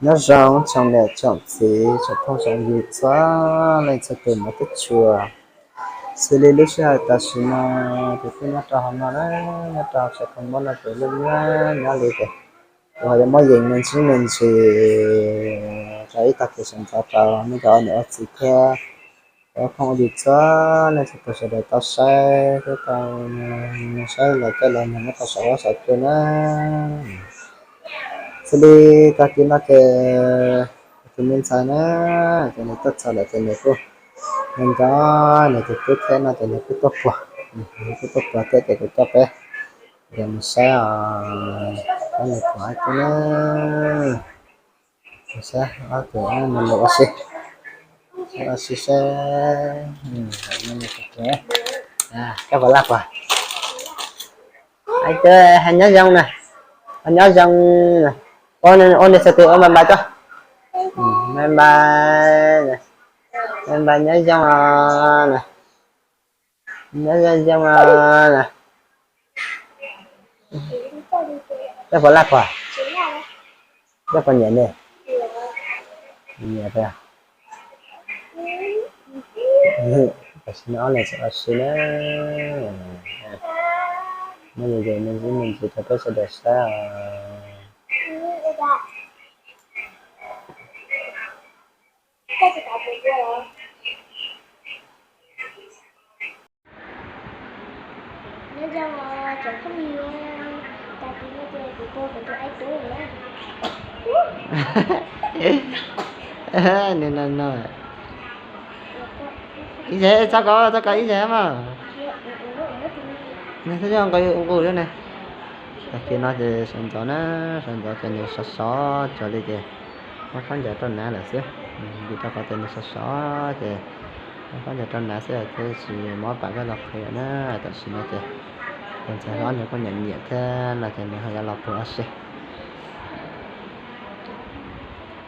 Nyob zoo tsoom niam tsoom txiv tsoom phooj tsoom ywg txhua leej txhua tus nyob teb chaws. Xws li lub sij hawm tam sim no ces kuj nyob rau hauv no na, nyob rau sab kho mob no ces lub nyob nyob li ces kuv ho yuav muab yees me ntsis me ntsis rau ib tag kis sawv ntxov rau nej cov ua niam ua txiv thiab ua phooj ua ywg txhua leej txhua tus sawv daws tau saib thiab tau saib los caij los nyoog nyob rau saum huab saum cua na. Xws li tag kis no ces tus me ntxhais na, ces nws tuaj txog lawm ces nws kuj nco nco nws tus tub thiab no ces nws kuj tuaj puag, nws kuj tuaj puag thiab ces kuv coj peb ces mus saib os, nws puag ib tug na, mus saib ob tug no lus ua si, ua si saib koj puas laj puas. Hais tias nyob zoo na, nyob zoo na, ua nws txhais tes ua npais npais tso, npais npais, npais npais nyob zoo na, nyob zoo zoo na. Koj puas laj puas? Koj puas nyiam ne? Nyiam puas? Tam sim no ob leeg tseem ua si na. Muaj yus yus me ntsis me ntsis rau peb sawv daws saib os. Nws no no. Ib zaug txhob kov, txhob kov ib zaug mas. Nws twb nqus nqus ne. Tag kis no ces sawv ntxov na, sawv ntxov ces nws sov sov cuag li ces muab khaub ncaws rau hnav lawm xwb. Vim rau qhov tias nws sov sov ces muab khaub ncaws rau hnav xwb, twb tsis muab pam koj los qhia na. Tam sim no ces tus ntxhais hlob nws kuj nyiam nyiam thiab no ces nws ho yuav los puag ua si.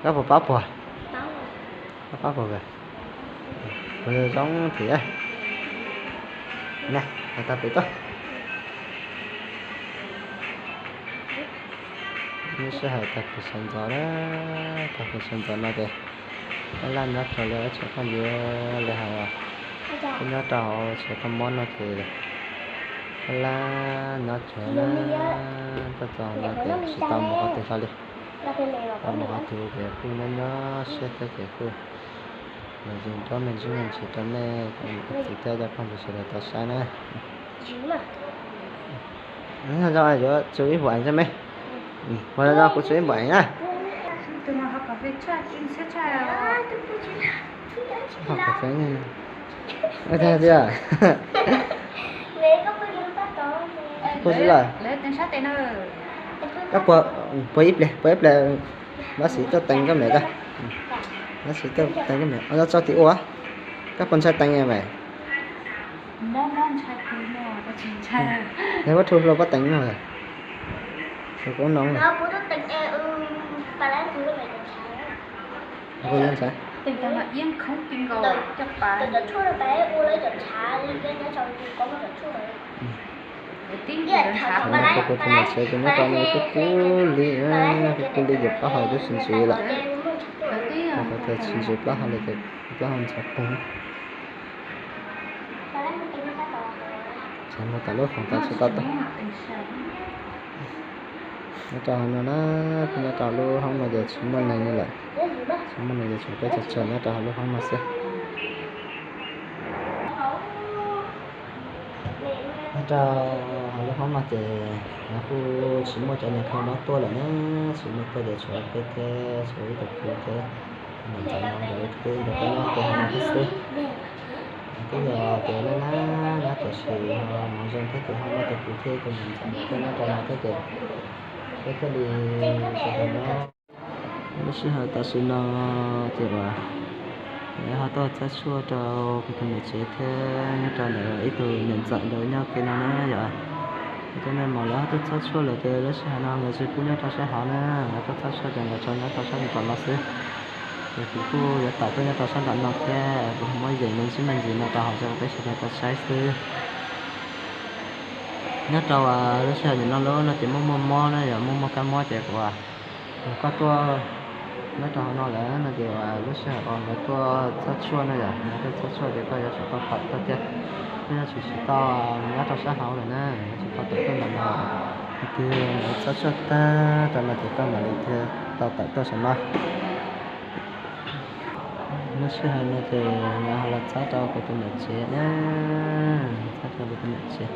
Koj puas paub puag? Koj paub puag? Puag zoo thiab. Nè, hais tau pem tuaj. Lub sij hawm tag kis sawv ntxov na, tag kis sawv ntxov no ces laj laj nyob tsuag li, tsam koj ntsia li hais, kuj nyob rau hauv tsam koj mob no ces laj laj nyob tsuag na, tuaj txog no ces tsis tau mus qhov twg hlo li. Tau mus qhov twg ces kuj nyob nyob siab thiab ces kuj los yees nrog me ntsis me ntsis rau nej cov niam cov txiv thiab cov phooj ywg sawv daws tau saib na. Nyob zoo, yuav tso ib npaim tso me. Nyob zoo, kuv tso ib npaim na. Ho kom tseeb. Ua tag tiag. Puag xwb lawm. Koj puag, puag ib pliag, puag ib pliag. Bác sĩ tuaj tees koj mem tag. Bác sĩ tuaj tees koj mem, tso tim ua. Koj puas ntshai tees mem? Nws kuj thu hluas pab teev no. Kuv no. Kuv yeej ntshai. Kuv tus niam tsev ces nyob rau no kuj kub li, kuj kub li ces plaub hau twb tsis ntsis lawm. Qhov tias tsis ntsis plaub hau li ces plaub hau ntxhov poog. Txog no tas lub khoom tas tsis tau tag. Nyob rau hauv no na, nyob rau lub hoob no ces tsis muaj neeg li lawm. Tsis muaj neeg ces tshuav peb tsawg tsawg nyob rau hauv lub hoob no xwb. Nyob rau hauv lub hoob no ces kuj tsis muaj cov niag kho mob tuaj lawm na, tsis muaj tuaj ces tshuav peb thiab tshuav ib tug kwv thiab niam ntxawm no nkawd twb nrog peb nyob rau hauv no thiab xwb. Twb yog tias laj laj nyob tiam sis ho hmoov zoo thiab ces ho muaj tus kwv thiab tus niam ntxawm nkawd tuaj nyob rau no thiab ces peb thiaj li sawv daws nyob. Lub sij hawm tam sim no ces uas ho tuaj txhab tshuaj rau kuv tus niam tsev thiab nyob rau ntawm ib tug niam ntxawm ntawd nyob kiag no na yom. Cov niag maum lawv ho tuaj txhab tshuaj lawm ces lub sij hawm no nkawd tsis pub nyob rau sab hauv na, nkawd tuaj txhab tshuaj ces nkawd tau nyob rau sab nraum no xwb. Ces kuv kuj yuav tawm tuaj nyob rau sab nram no thiab kuv muab yees me ntsis me ntsis no rau hauv rau peb sawv daws tau saib xwb. Nyob rau lub sij hawm nim no lub no ces muaj muaj mob na yom, muaj muaj kab mob ces kuv, koj tuaj, Nyob rau hauv no lawm no ces lub sij hawm uas nkawd tuaj txhab tshuaj no yom, nkawd tuaj txhab tshuaj ces koj yuav tsum tau tawm tuaj thiab. Koj yuav tsum tsis tau nyob rau sab hauv lawm na, yuav tsum tau tawm tuaj ntawm no. Thaum twg nkawd txhab tshuaj tag rau no ces koj mam li thiaj tau tawm tuaj saum no. Lub sij hawm no ces nkawd ho los txhab rau kuv tus niam tsev na, txhab rau kuv tus niam tsev.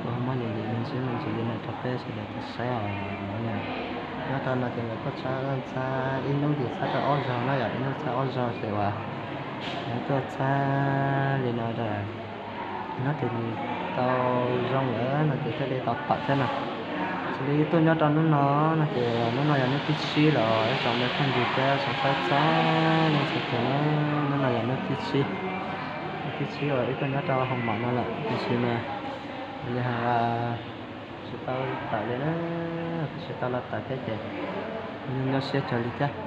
Kuv ho muab yam yim me ntsis me ntsis li no rau peb sawv daws tau saib os. Nyob rau no ces nkawd tuaj txhab, txhab ib hnub ces txhab tau ob zaug na yom, ib hnub txhab ob zaug ces uas nkawd tuaj txhab li no rau. Nyob ces tau zoo lawm no ces thiaj li tau tawm thiab na. Xws li tuaj nyob rau hnub no no ces hnub no yog hnub thib tsib los ib tsoom me phooj ywg thiab tsoom saib txhua leej txhua tus na, hnub no yog hnub thib tsib, hnub thib tsib uas wb tuaj nyob rau hoo maum no lawm tiam sis mas li hais tsis tau tawm li na, tsis tau los tawm thiab ces nyuaj siab kawg li thiab.